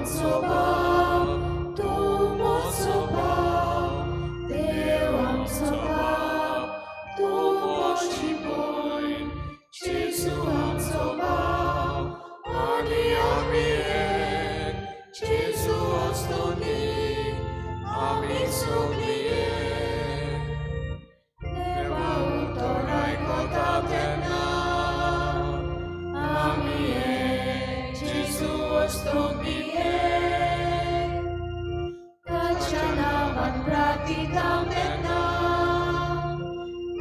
आमचो बाप, तूं म्हजो बाप, देव आमचो बाप, तूं म्हजी भयण, जेजू आमचो बाप, आनी आमी एक, जेजू आसतोनी, आमी सगळीं एक. देवा उतर आयकता तेन्ना आमी एक, जेजू आसतोनी एक. ताच्या नांवान प्रार्थिता तेन्ना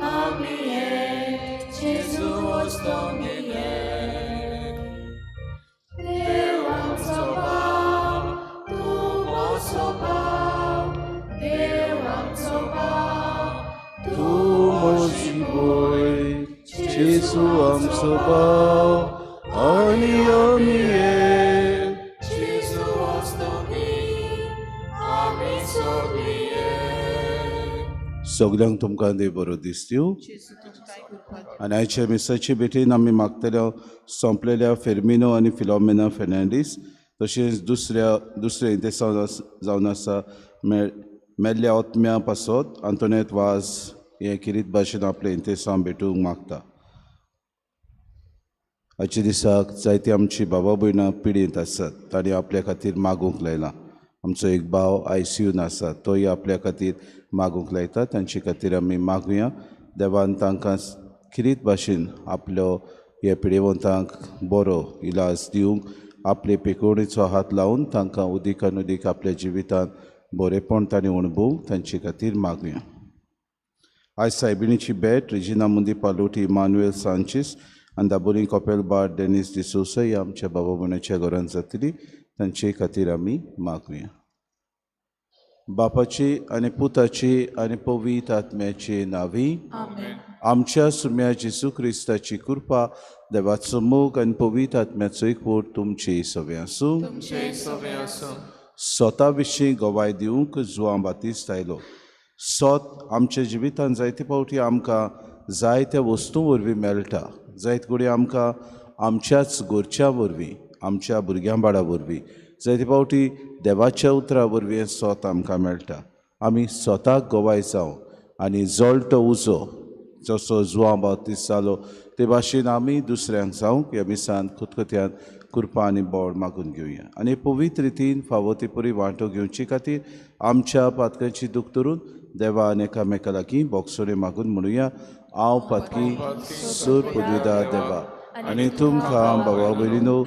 आमी एक, जेजू आसतोनी एक. देव आमचो बाप, तूं म्हजो बाप, देव आमचो बाप, तूं म्हजी भयण, जेजू आमचो बाप आनी आमी एक. जेजू आसतोनी, आमी सगळीं एक. सगल्यांक तुमकां देव बरो दीस दिवं. जेजू तुमकां कृपा दिवं. आनी आयच्या मिसाचे भेटेन आमी मागतल्या सोंपलेल्या फेर्मिनो आनी फिलोमेना फेर्नांडीस, तशेंच दुसरें इंतेसांव जावन आसा मेल्ल्या ओतम्या पासत आंतोनेत वाज हे किरीत भाशेन आपलें इंतेसांव भेटूंक मागता. आयच्या दिसाक जायती आमची बाबा भयणां पिडेंत आसात, तांणी आपल्या खातीर मागूंक लायलां. आमचो एक भाव आयसीयून आसा, तोय आपल्या खातीर मागूंक लायता. तांचे खातीर आमी मागुया, देवान तांकां किरीत भाशेन आपलो हे पिडेवंतांक बरो इलाज दिवंक आपले पेकोवणेचो हात लावन तांकां उदीक आनी उदीक आपल्या जिवितांत बरेपण तांणी अणभवूंक तांचे खातीर मागुया. आयज सायबिणीची भेट रेजिना मुंदी पालोटी, इमानुएल सांचीस आनी दाबोली कपेल बार डेनीस डिसोसा ही आमच्या बाबा भयणाच्या घरांत जातली, तांचे खातीर आमी मागुया. बापाची आनी पुताची आनी पवित्र आत्म्याची नांवी. आमेन. आमच्या सुम्या जेजू क्रिस्ताची कृपा, देवाचो मोग आनी पवित्र आत्म्याचो एकवट तुमचे सगळें आसूं. तुमचे सगळे आसूं. स्वता विशीं गवाय दिवंक जुआं बातिस्त आयलो. सोत आमच्या जिवितांत जायते फावटी आमकां जायत्या वस्तूं वरवीं मेळटा, जायते कडेन आमकां आमच्याच घरच्या वरवीं, आमच्या भुरग्यां बाळा वरवीं, जायते फावटी देवाच्या उतरा वरवीं हें सोत आमकां मेळटा. आमी स्वताक गवाय जावं आनी जळटो उजो जसो जुआं बातिस्त जालो ते भाशेन आमी दुसऱ्यांक जावंक ह्या मिसान खतखत्यान कृपा आनी बळ मागून घेवया. आनी पवित्र रितीन फावो ते परी वांटो घेवचे खातीर आमच्या पातकांची दूख धरून देवा आनी एकामेका लागीं बोगसोडे मागून म्हणुया, हांव पातकी सूर पुदविदा देवा आनी तुमकां बाबा भयणीनो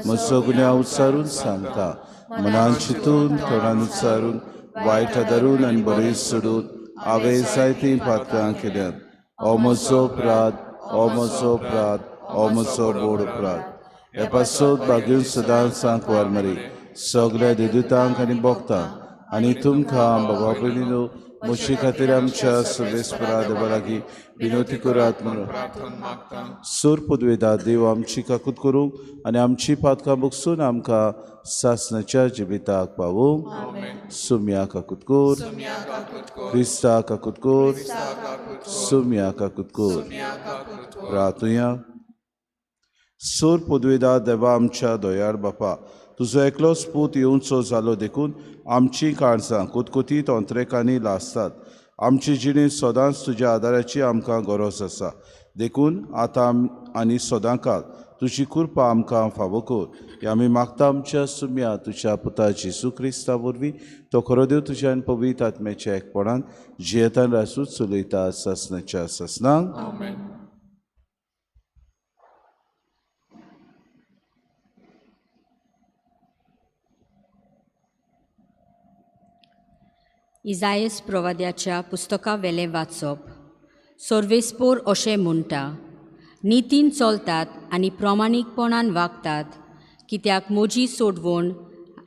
म्हजो गुन्यांव उच्चारून सांगता, मनान चिंतून तोंडान उच्चारून वायट धरून आनी बरें सोडून हांवें जायतीं पातकां केल्यात. हो म्हजो अपराध, हो म्हजो अपराध, हो म्हजो बोड अपराध. हे पासत बागेवन सदांच सांकवार मरी सगळ्या देदुतांक आनी भोगतांक आनी तुमकां बाबा भयणीनो म्हजे खातीर आमच्या सर्वेस्परा देवा लागीं विनवती करात म्हणून प्रार्थना मागता. सोर पुदवेदा देव आमची काकूत करूंक आनी आमची पातकां बगसून आमकां सासणाच्या जिविताक पावोवंक. सुम्या काकूत कर. सुम्या काकूत कर. क्रिस्ता काकूत कर. क्रिस्ता काकूत कर. सुम्या काकूत कर. सुम्या काकूत कर. रातुया. सोर पुदवेदा देवा आमच्या दोयार बापा, तुजो एकलोच पूत येवचो जालो देखून आमची काळजां कुतकुतीत अंतरेकांनी लासतात. आमची जिणें सदांच तुज्या आदाराची आमकां गरज आसा, देखून आतां आनी सदांकाळ तुजी कृपा आमकां फावो कर. हे आमी मागता आमच्या सुम्या तुज्या पुता जेजू क्रिस्ता वरवीं, तो खरो देव तुज्या आनी पवित्र आत्म्याच्या एकपणान जियेतान रासूच चलयता सासणाच्या सासणांक. आमेन. इजायस प्रवाद्याच्या पुस्तका वेलें वाचप. सर्वेस्पोर अशें म्हणटा, नितीन चलतात आनी प्रमाणीकपणान वागतात, कित्याक म्हजी सोडवण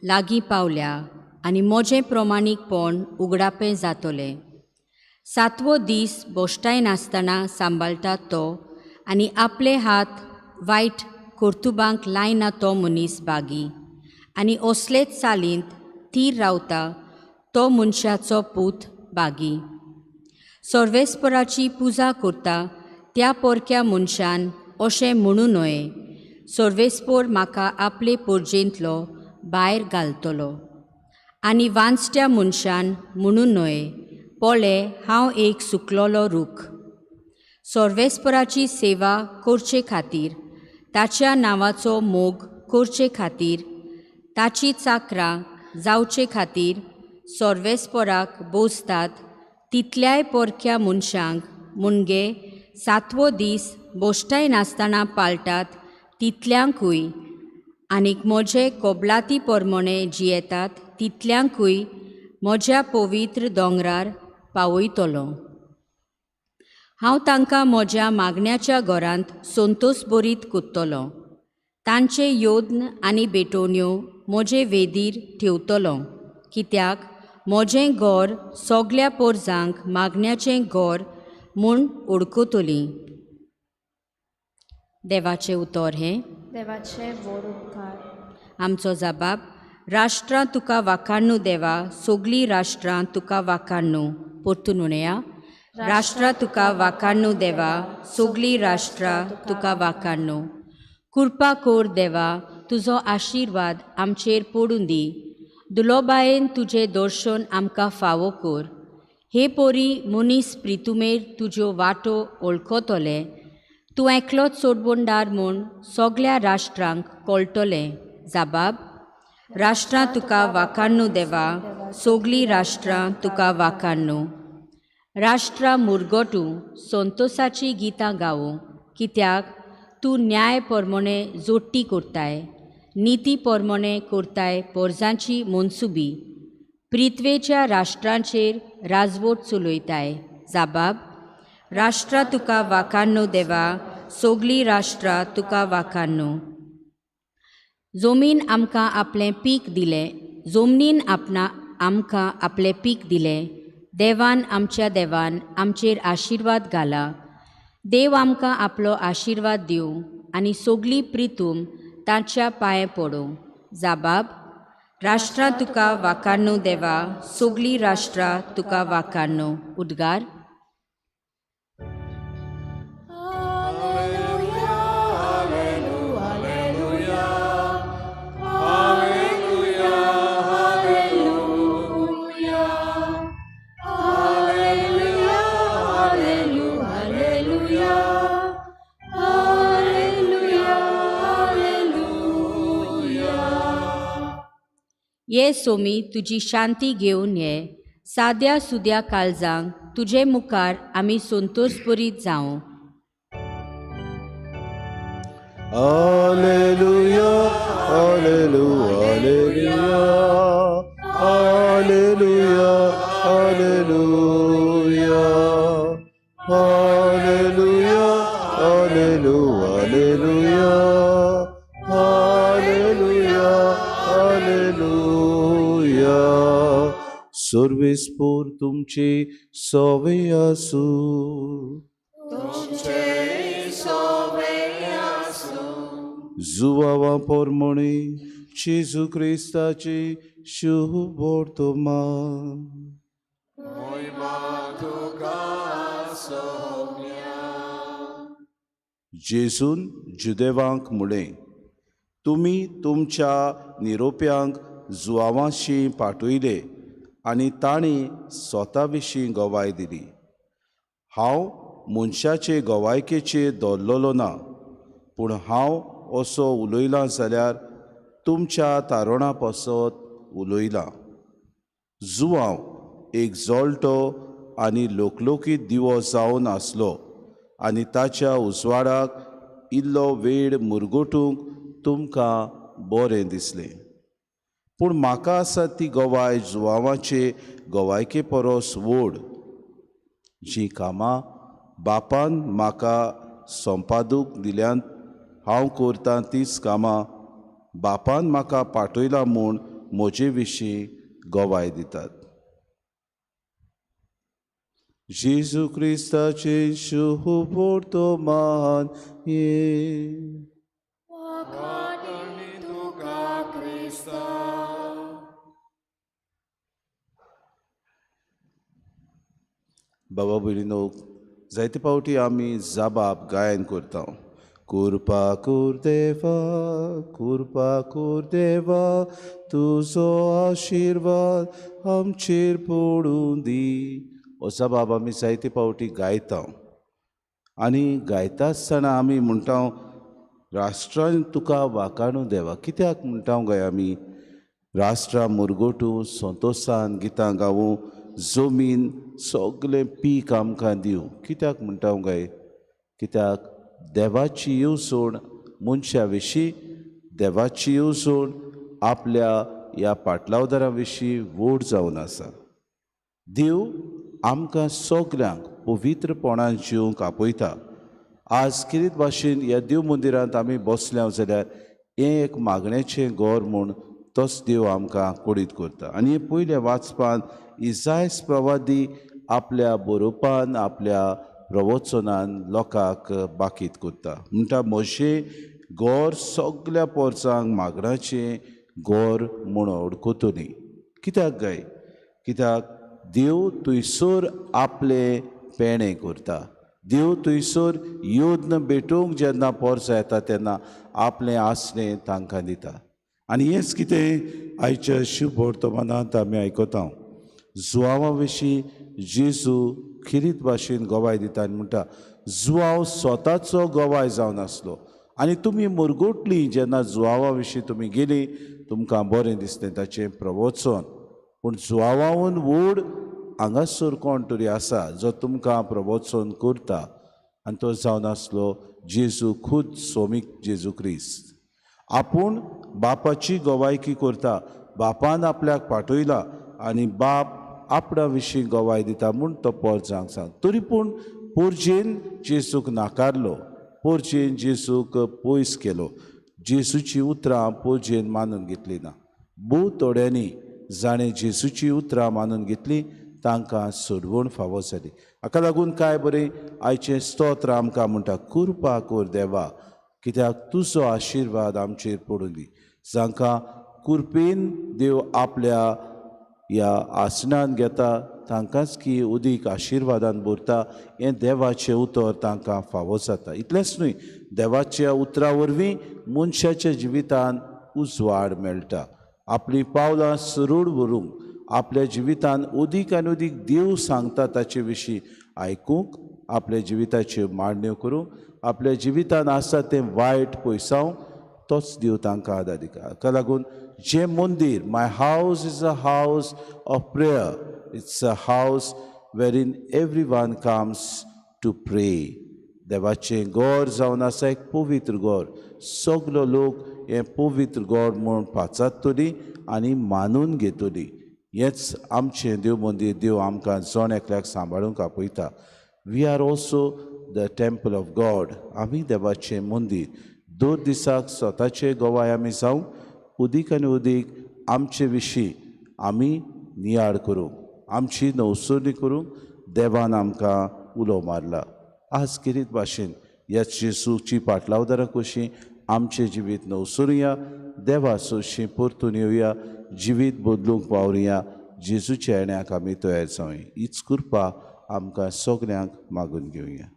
लागीं पावल्या आनी म्हजें प्रमाणीकपण उगडापें जातलें. सातवो दीस बोश्टाय नासतना सांबाळटा तो आनी आपले हात वायट कर्तुबांक लायना तो मनीस बागी, आनी असलेच चालींत थीर रावता तो मनशाचो पूत बागी. सर्वेस्पराची पुजा करता त्या पोरक्या मनशान अशें म्हणू न्हय, सर्वेस्पोर म्हाका आपले पोरजेंतलो भायर घालतलो आनी वांचट्या मनशान म्हणून न्हय, पळे हांव एक सुकलोलो रूख. सर्वेस्पराची सेवा करचे खातीर, ताच्या नांवाचो मोग करचे खातीर, ताची चाकरां जावचे खातीर सर्वेस्पराक बोसतात तितल्याय पोरक्या मनशांक मुणगे सातवो दीस बोश्टाय नासतना पाळटात तितल्यांकूय आनीक म्हजे कोबलाती परमणे जियेतात तितल्यांकूय म्हज्या पवित्र दोंगरार पावयतलो. हांव तांकां म्हज्या मागण्याच्या घरांत संतोष बरीत कोत्तलो. तांचे योद्न आनी भेटोवण्यो म्हजे वेदीर ठेवतलो, कित्याक म्हजें घर सगल्या पोरजांक मागण्याचें घर म्हूण ओळखतलीं. देवाचें उतर हें. देवाचे व्हड उपकार. आमचो जबाब. राष्ट्रां तुका वाखाणू देवा, सगलीं राष्ट्रां तुका वाखाणू. परतून म्हणया, राष्ट्रां तुका वाखाणू देवा, सगलीं राष्ट्रां तुका वाखाणू. कृपा कर देवा, तुजो आशिर्वाद आमचेर पडूं दी. दुलोबायेन तुजें दर्शन आमकां फावो कर. हे पोरी मनीस प्रितुमेर तुज्यो वाटो वळखतले. तूं एकलोच सोडबोंडार म्हूण सगल्या राष्ट्रांक कळटलें. जबाब. राष्ट्रां तुका वाखाणू देवा, सगलीं राष्ट्रां तुका वाखाणू. राष्ट्रां मुरगटू संतोसाचीं गितां गावूं, कित्याक तूं न्याय परमणे जोडटी करताय, निती परमणे करताय पोरजांची मनसुबी. पृथ्वेच्या राष्ट्रांचेर राजवट चलयताय. जबाब. राष्ट्रां तुका वाखाणू देवा, सगलीं राष्ट्रां तुका वाखाणू. जमीन आमकां आपलें पीक दिलें, जमनीन आपणा आमकां आपलें पीक दिलें. देवान आमच्या देवान आमचेर आशिर्वाद घाला. देव आमकां आपलो आशिर्वाद दिवं आनी सगलीं प्रितूम ताच्या पांये पडूं. जबाब. राष्ट्रां तुका वाखाणू देवा, सगलीं राष्ट्रां तुका वाखाणू. उद्गार. ये सोमी, तुजी शांती घेवन ये. साद्या सुद्या काळजांक तुजे मुखार आमी संतोषभरीत जावं. Alleluia, alleluia, alleluia, alleluia, alleluia, alleluia, alleluia, alleluia. सर्वेस्पोर तुमचे सवे आसूं. जुवावा पोरमणे जेजू क्रिस्ताची शुभ वर्तमान. जेजून जुदेवांक म्हळें, तुमी तुमच्या निरोप्यांक जुवावाशी पाठयले आनी तांणी स्वता विशीं गवाय दिली. हांव मनशाचे गवायकेचेर दवरलेलो ना, पूण हांव असो उलयलां जाल्यार तुमच्या तारुणा पासत उलयलां. जुवांव एक जळटो आनी लोकलोकीत दिवो जावन आसलो आनी ताच्या उजवाडाक इल्लो वेळ मुरगटूंक तुमकां बरें दिसलें. पूण म्हाका आसा ती गवाय जुवांवाचे गवायके परस व्हड. जीं कामां बापान म्हाका संपादूक दिल्यांत हांव करतां तीच कामां बापान म्हाका पाठयला म्हूण म्हजे विशीं गवाय दितात. जेजू क्रिस्ताचें शुभ वर्तमान हें. बाबा भयणीनो, जायते फावटी आमी जाबाब गायन करता. कृपा कर देवा, कृपा कर देवा, तुजो आशिर्वाद आमचेर पडूं दी. हो जबाब आमी जायते फावटी गायता आनी गायता आसतना आमी म्हणटा राष्ट्रान तुका वाकाणू देवा. कित्याक म्हणटा गाय आमी? राष्ट्रा मुरगोटू संतोशान गितां गावूं, जमीन सगळें पीक आमकां दिवं. कित्याक म्हणटा गाय? कित्याक देवाची येवजण मनशा विशीं, देवाची येवजण आपल्या ह्या पाटलावदारा विशीं व्हड जावन आसा. देव आमकां सगल्यांक पवित्रपणान जिवंक आपयता. आज किरीत भाशेन ह्या देव मंदिरांत आमी बसल्या जाल्यार हें एक मागण्याचें घर म्हूण तोच देव आमकां कोडीत करता. आनी हे पयल्या वाचपान इजायस प्रवादी आपल्या बरोवपान, आपल्या प्रवचनान लोकांक बाकीत करता. म्हणटा म्हजें घर सगल्या पोरसांक मागण्याचें घर म्हूण वळखतली. कित्याक गाय? कित्याक देव थंयसर आपलें पेणें करता. देव थंयसर योद्न भेटोवंक जेन्ना पोरसां येता तेन्ना आपलें आसणें तांकां दिता. आनी हेंच कितें आयच्या शुभवर्तमानांत आमी आयकता. जुआवा विशीं जेजू खिरीत भाशेन गवाय दिता आनी म्हणटा जुआव स्वताचो गवाय जावन आसलो आनी तुमी मुरगुटली जेन्ना जुआवा विशीं तुमी गेली तुमकां बरें दिसलें ताचें प्रवचन. पूण जुआवाहून व्हड हांगासर कोण तरी आसा जो तुमकां प्रवचन करता आनी तो जावन आसलो जेजू खुद, सोमीक जेजू क्रिस्त. आपूण बापाची गवायकी करता, बापान आपल्याक पाठयला आनी बाप आपणा विशीं गवाय दिता म्हूण तो पोरजांक सांग. तरी पूण पोरजेन जेजूक नाकारलो, पोरजेन जेजूक पयस केलो. जेजूची उतरां पोरजेन मानून घेतली ना. भोव थोड्यांनी जाणें जेजूची उतरां मानून घेतली तांकां सोडवण फावो जाली. हाका लागून काय बरें आयचें स्तोत्र आमकां म्हणटा कृपा कर देवा, कित्याक तुजो आशिर्वाद आमचेर पडूं दी. जांकां कृपेन देव आपल्या ह्या आसनान घेता तांकांच की उदीक आशिर्वादान भरता हें देवाचें उतर तांकां फावो जाता. इतलेंच न्हय, देवाच्या उतरा वरवीं मनशाच्या जिवितान उजवाड मेळटा. आपलीं पावलां सरळ व्हरूंक आपल्या जिवितान उदीक आनी उदीक देव सांगता ताचे विशीं आयकूंक, आपल्या जिविताच्यो मांडण्यो करूंक, आपल्या जिवितान आसा तें वायट पयसावंक तोच देव तांकां आदार दिता. हाका लागून जें मंदीर, my house is a house of prayer, it's a house wherein everyone comes to pray. देवाचें घर जावन आसा एक पवित्र घर. सगलो लोक हें पवित्र घर म्हूण पाचारतली आनी मानून घेतली. हेंच आमचें देव मंदीर. देव आमकां जण एकल्याक सांबाळूंक आपयता. We are also the temple of God. आमी देवाचें मंदीर. दर दिसाक स्वताचे गवाय आमी जावंक उदीक आनी उदीक आमचे विशीं आमी नियाळ करूंक, आमची नवसरणी करूंक देवान आमकां उलो मारला. आज किरीत भाशेन ह्या जेजूची पाटलावदारा कशी आमचें जिवीत नवसरुया, देवा सोशी परतून येवया, जिवीत बदलूंक वावरुया, जेजूच्या येण्याक आमी तयार जावया. हीच कृपा आमकां सगल्यांक मागून घेवया.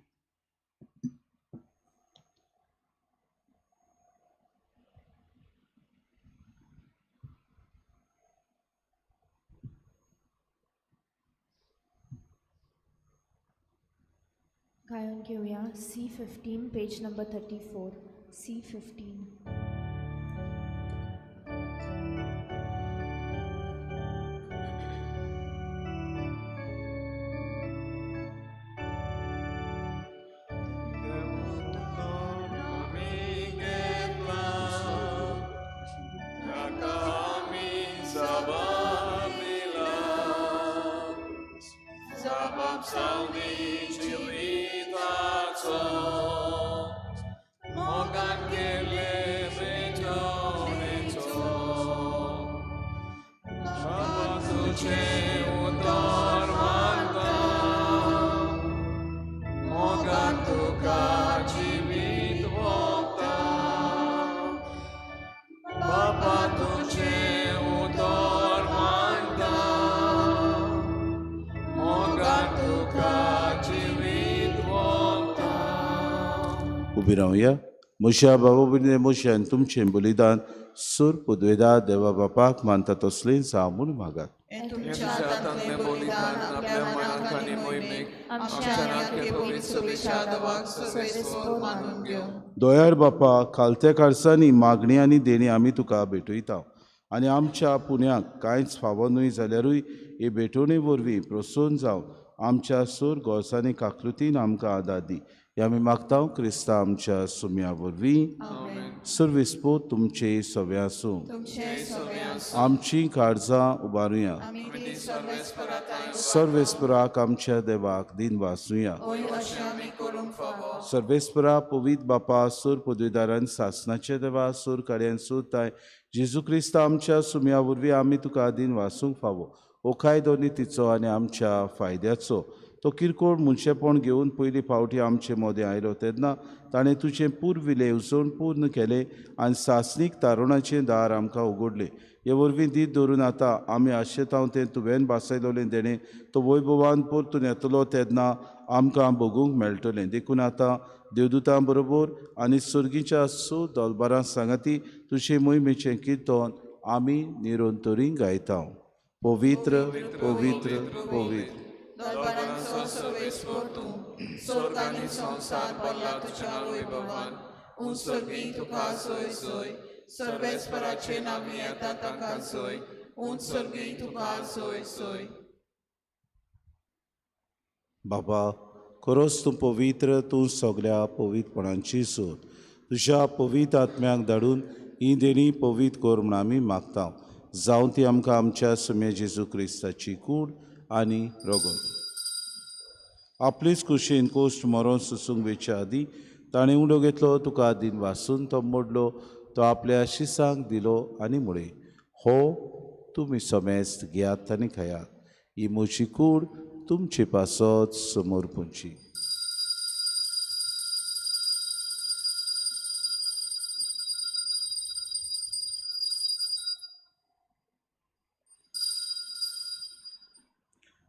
गायन घेऊया C15 page number 34. C15. उबी रावया म्हज्या बाबा भयणीं म्हजें आनी तुमचें बलिदान सूर पुदवेदा देवा बापाक मानता तसलें जावं म्हूण मागात. तुमच्या हातांतलें बलिदान आपल्या मनाक आनी मोहिमेक आमच्या नाके पवित्र सभेच्या देवाक सर्वेस्पर मानून घेवं. दोयार बापा, खालत्या काळसांनी मागणी आनी देणी आमी तुका भेटयता आनी आमच्या पुण्याक कांयच फावो न्हय जाल्यारूय हे भेटवणे वरवीं प्रसन्न जावन आमच्या सूर गोरसांनी काकृतीन आमकां आदार दी. हे आमी मागता क्रिस्ता आमच्या सुम्या वरवीं. सर्वेस्पर तुमचे सवे आसूं. आमची काळजां उबारुया. सर्वेस्पराक आमच्या देवाक दिन वाचुया. सर्वेस्परा पवित्र बापा, सूर पदवीदारान सासनाचे देवा, सूर कार्यान सूर ताय जेजू क्रिस्ता आमच्या सुम्या वरवीं आमी तुका दिन वाचूंक फावो. हो कायदो नितीचो आनी आमच्या फायद्याचो. तो किरकोळ मनशेपण घेवन पयली फावटी आमचे मदें आयलो तेन्ना ताणें तुजें पुर्विल्लें येवजण पूर्ण केलें आनी सासणीक तारुणाचें दार आमकां उगडलें. हे वरवीं दीत धरून आतां आमी आशेतांव तें तुवें भासयलोलें देणें तो वैभवान परतून येतलो तेन्ना आमकां भोगूंक मेळटलें. देखून आतां देवदूतां बरोबर आनी सर्गीच्या सो दोलबारां सांगाती तुजे मोहिमेचें किर्तन आमी निरंतरी गायता. पवित्र पवित्र पवित्र दरबारांचो सर्वेस्पर तूं, स्वर्ग आनी संवसार भरला तुज्या वैभवान. उंच सर्गी तुका सोय सोय, सर्वेस्पराचे नांवी येता ताका सोय, उंच सर्गी तुका सोय सोय. बाबा, खरोच तूं पवित्र, तूं सगळ्या पवित्रपणांची सोद. तुज्या पवित्र आत्म्याक धाडून ही देणी पवित्र कर म्हूण आमी मागता. जावं ती आमकां आमच्या सुम्या जेजू क्रिस्ताची कूड आनी रगत. आपलेच कुशीन कोश्ट मरोन सोसूंक वेच्या आदीं ताणें उंडो घेतलो, तुका दिन वासून तो मोडलो, तो आपल्या शिसांक दिलो आनी म्हळें, हो तुमी समेस्त घेयात आनी खायात, ही म्हजी कूड तुमचे पासत समर्पूंची.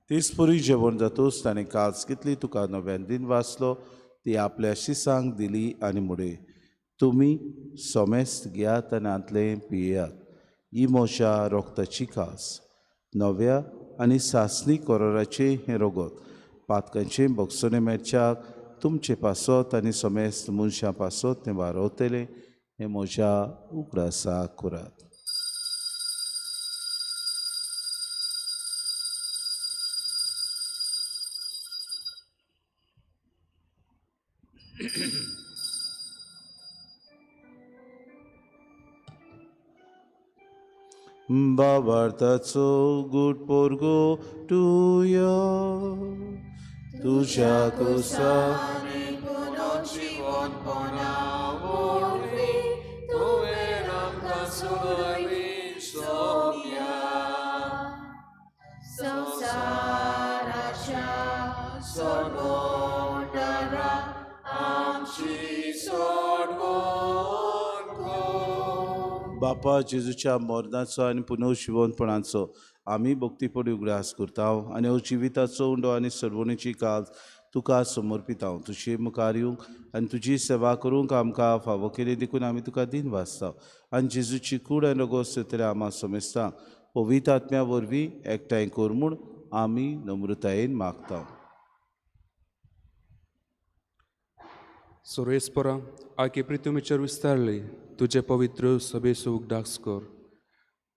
तेच परी जेवण जातूच ताणें काज घेतली, तुका नव्यान दिन वाचलो, ती आपल्या शिसांक दिली आनी म्हळें, तुमी समेस्त घेयात आनी हांतलें पियेयात, ही म्हज्या रोगताची काज, नव्या आनी सासणी कोरोराचें हें रगत, पातकांचें भोगसणें मेळच्याक तुमचे पासत आनी समेस्त मनशां पासत तें वारवतलें, हें म्हज्या उगडासाक करात. बाबार्थाचो गुट पोरगो तुया तुज्या कुसा जिवनपणा वरवीं तुवें आमकां सोडयली सोम्या. संवसाराच्या सोडवणारा आमची सोडवण कर. बापा, जेजूच्या मरणाचो आनी पुनर्जिवनपणाचो आमी भक्तीपणी उगडास करता आनी हो जिविताचो उंडो आनी सर्वणीची काज तुका समर्पिता. तुजे मुखार येवंक आनी तुजी सेवा करूंक आमकां फावो केली देखून आमी तुका दिन वाचता आनी जेजूची कूड आनी रगत सोदतले आमा समेस्तांक पवित्र आत्म्या वरवीं एकठांय कर म्हूण आमी नम्रतायेन मागता. सर्वेस्परा, आगे प्रितुमीचेर विस्तारले तुजे पवित्र सभेचो उगडास कर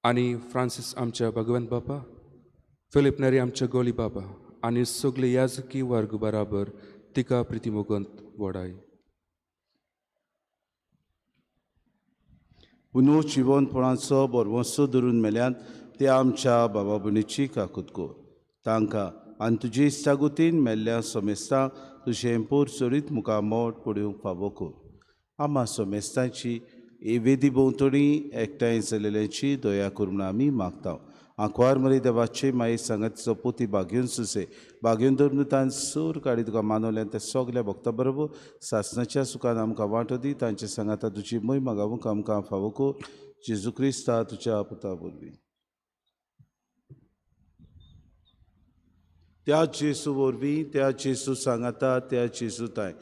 आनी फ्रांसीस आमच्या भगवंत बापा, फिलीप नेरी आमच्या गोली बाबा आनी सगळे याजकी वर्ग बराबर तिका प्रितिमोगंत वडाय. पुनर्जिवनपणाचो बरवंसो धरून मेल्यान ते आमच्या बाबा भयणीची काकूत कर. तांकां आनी तुजे इश्टागतीन मेल्ल्या समेस्तांक तुजें पोर चडीत मुखार मोट पडूंक फावो कर. आमा समेस्तांची हे वेदी भोंवतणी एकठांय जाल्ल्याची दया कर म्हूण आमी मागता. आंकवार मरे देवाचे माई सांगातीचो पोती बागेवन सुसे बागेवन धरून सूर काडी तुका मानवल्यान त्या सगल्या भक्ता बरोबर सासणाच्या सुखान आमकां वांटो दी. तांचे सांगाता तुजी मोहिमा गावूंक आमकां फावो कर. जेजू क्रिस्ता तुज्या पुता वरवीं. त्या जेजू वरवीं, त्या जेजू सांगाता, त्या जेजू ताय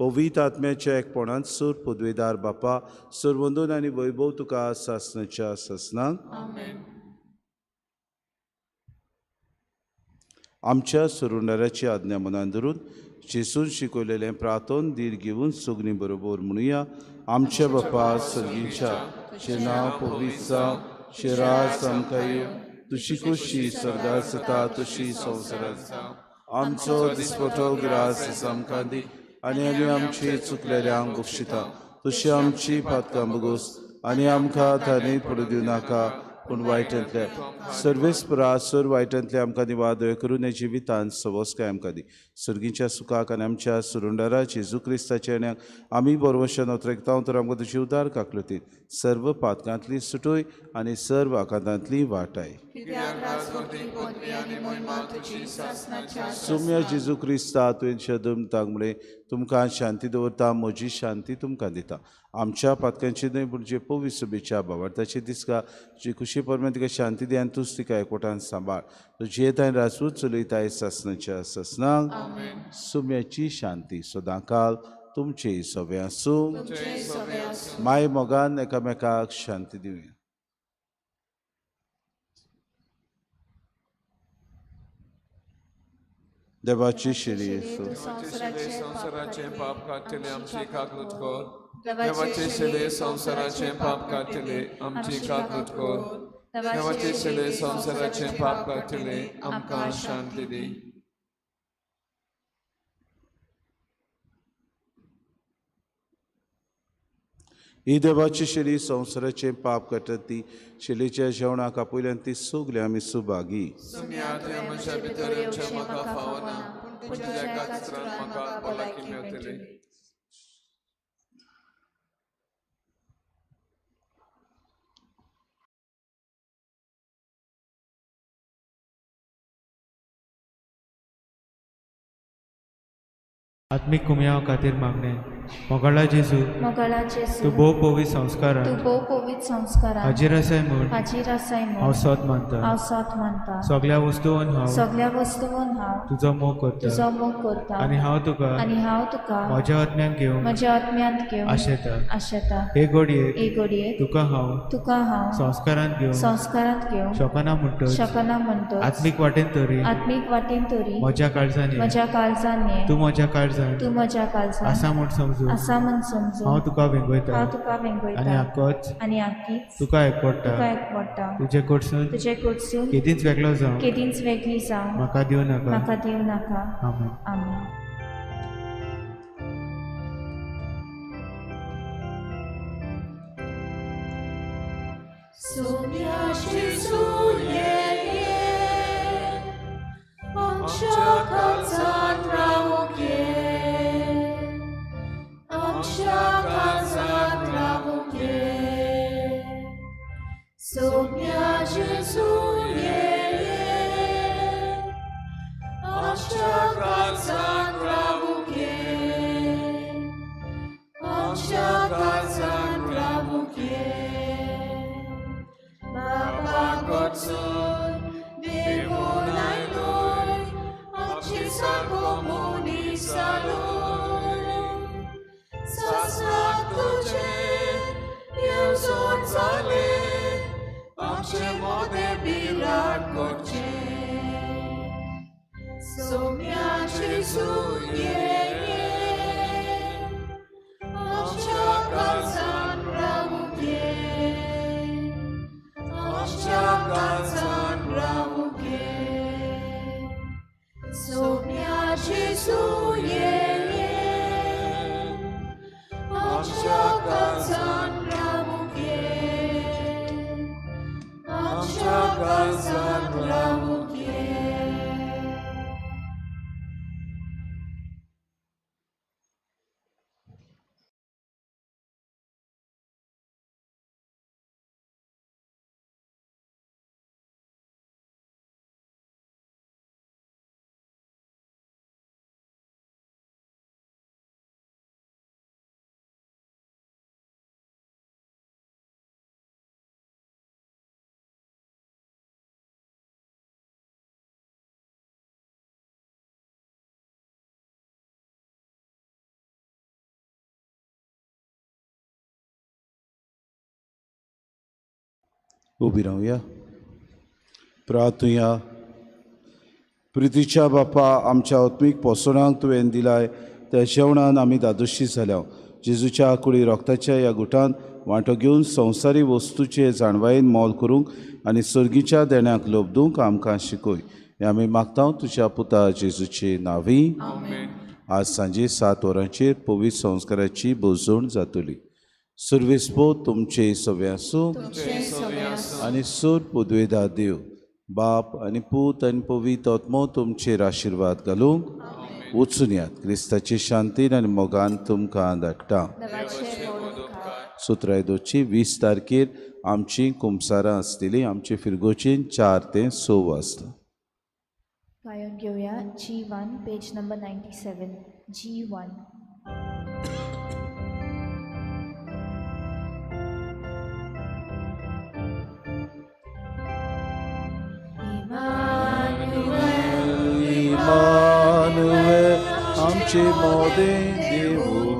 पवित्र आत्म्याच्या एकपणान सूर पदवेदार बापा सरवंदन आनी वैभव तुका सासणाच्या सासणाक. आमच्या सुरुंडाराची आज्ञा मनान धरून जेसून शिकवलेलें प्रार्थन धीर घेवन सगळीं बरोबर म्हणुया. आमच्या बापा सर्गीच्या, तुजें नांव पवित्र जावं, तुजें राज आमकां येवं, तुजी खोशी स्वर्गार जाता तशी संवसारांत जावं. आमचो दिसपटो ग्रास आमकां दी आनी आमी आमची चुकलेल्यांक बक्षिता तशी आमची पातकां बगोस आनी आमकां तांणी पडूं दिवं नाका पूण वायटांतल्या सर्वेस्परा सर वायटांतले आमकां निवादय करून जिवितान सवस्काय आमकां दी. सर्गीच्या सुखाक आनी आमच्या सुरुंडारा जेजू क्रिस्ताच्या येण्याक आमी बरवशान ओतरेकता तर आमकां तुजी उदार काकलुतीन सर्व पातकांतली सुटोय आनी सर्व आकांतांतली वाटाय. सुम्या जेजू क्रिस्ता तुवें शदमताक म्हळें तुमकां शांती दवरता, म्हजी शांती तुमकां दिता. आमच्या पातकांची न्हय पूण जे पवित्र सभेच्या बाबार्थाची दिसका जी खुशी परमेन तिका शांती दी आनी तूच तिका एकवटान सांबाळ. तुजी येताय राजूच चलयताय सासणाच्या सासणाक. सुम्याची शांती सदांकाल तुमचे सगळे आसूं. माय मोगान एकामेकाक शांती दिवया. देवाची शिरी संवसाराचें पाप काडटले आमची काकूत कर. देवाचे शिले संवसाराचें पाप काडटले आमची काकूत कर. देवाचे शिले संवसाराचें पाप काडटले आमकां शांती दी. ही देवाची शिरी संवसाराचें पाप काडटा ती शिलेच्या जेवणाक आपयल्यान ती सगळी आमी सुभागी. म्हज्या भितर येवचें म्हाका फावना पूण तुज्या एकाच उतरान म्हाका भलायकी मेळटली. आत्मीक कुमयाव खातीर मागणें. मोगाळा जेजू, मोगाळा जेजू, तूं भोव पवित्र संस्कारान, तूं भोव पवित्र संस्कारान हाजीर आसाय म्हूण, हाजीर आसाय म्हूण हांव सोद मानता, हांव सोद मानता. सगळ्या वस्तून हांव, सगळ्या वस्तून हांव तुजो मोग करता, तुजो मोग करता आनी हांव तुका, आनी हांव तुका म्हज्या आत्म्यान घेवन, म्हज्या आत्म्यांत घेवन आशेता, आशेता. हे घडयेक, हे घडयेक तुका हांव, तुका हांव संस्कारांत घेवन, संस्कारांत घेवन शकना म्हणटच, शकना म्हणटच आत्मीक वाटेन तरी, आत्मीक वाटेन तरी म्हज्या काळजान, म्हज्या काळजान ये, तूं म्हज्या काळजान, तूं म्हज्या काळजान आसा म्हूण समजून, आसा म्हूण समजून हांव तुका वेंगयता, हांव तुका वेंगयता आनी आकोच, आनी आकीच तुका एकवडटा, तुका एकवडटा. तुजे कडसून, तुजे कडसून केदींच वेगळो जावं, केदींच वेगळी जावं म्हाका दिवं नाका, म्हाका दिवं नाका. आमेन. आमेन. आमच्या काळजांत रावूंक ये, आमच्या काळजांत रावूंक ये. सोम्या जेजू ये, आमच्या काळजांत रावूंक ये, आमच्या काळजांत रावूंक ये. बापा कडसून देवून आयलोय आमचे सारको मनीस जालोय. सासणाक तुजें येवजण जालें आमचे मोदें बिराड करचें. सोम्या जेजू ये, आमच्या काळजांत रावूंक ये, आमच्या काळजांत रावूंक ये. सोम्या जेजू ये, आमच्या काळजांत रावूंक ये, आमच्या काळजांत रावूंक ये. उबी रावया, प्रार्थुया. प्रितीच्या बापा, आमच्या आत्मीक पोसणाक तुवें दिलाय त्या जेवणान आमी दादोशी जाल्या. जेजूच्या कुडी रोगताच्या ह्या गुटान वांटो घेवन संवसारी वस्तूचे जाणवायेन मोल करूंक आनी सर्गीच्या देण्याक लोबदूंक आमकां शिकय. हें आमी मागता तुज्या पुता जेजूचे नांवी. आज सांजे 7 वरांचेर पवित्र संस्काराची भोजवण जातली. सर्वेस्पो तुमचे सवे आसूं आनी सूर पुदवेदा देव बाप आनी पूत आनी पवित्र आत्मो तुमचेर आशिर्वाद घालूंक वचून यात. क्रिस्ताचे शांतीन आनी मोगान तुमकां धाडटा. 17 20 तारखेर आमची कुमसारां आसतली. आमची फिरगोचीन 4 ते 6 वाजता. गायन घेवया G1 page number 97 G1. Emmanuel, आमचे मोदें देवू